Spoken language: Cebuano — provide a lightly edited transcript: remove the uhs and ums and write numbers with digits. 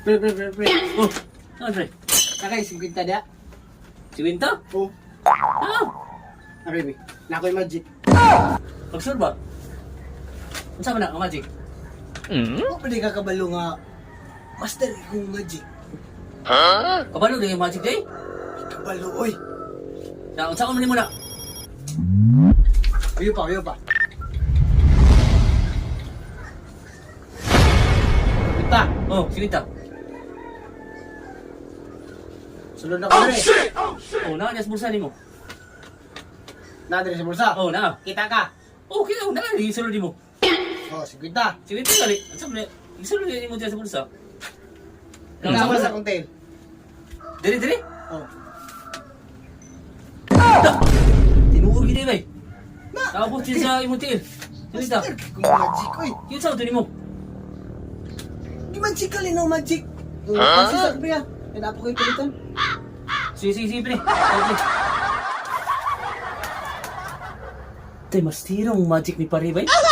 Pre, pre, pre, pre. Oh, ano pre? Nakay, 50 da. 50? Oh, Ah, aray, be. Nakoy magic. pagsur ba? Unsa man na ang magic? Mo pa di ka kabalo nga master kong magic. Kabalo din yung magic day? Kabalo, oy. Na unsa man nimo na? Uyo pa, uyo pa. 50. Oh, 50. Sulod na ko dre. Oh, naa niya sa bulsa nimo. Na dre sa bulsa. Oh, naa. Kita ka. Oh, kita oh, naa di sulod nimo. Oh, 50. 50 gali. Unsa man isulod nimo diyan sa bulsa? Na, unsa Nawa man sa na? akong tail. Diri diri. Oh. Ta. Tinuod gid bay. Na. Naabot din sa imong tiil. 50. Master kong magic, oy. Yun sa nimo. Di magic ka linaw magic. Ha? Sa pre, ah. Kaya na ko yung pilitan. Sige, sige, sige, pre. Okay. Tay, mas tirong magic ni pare, bay. Ah,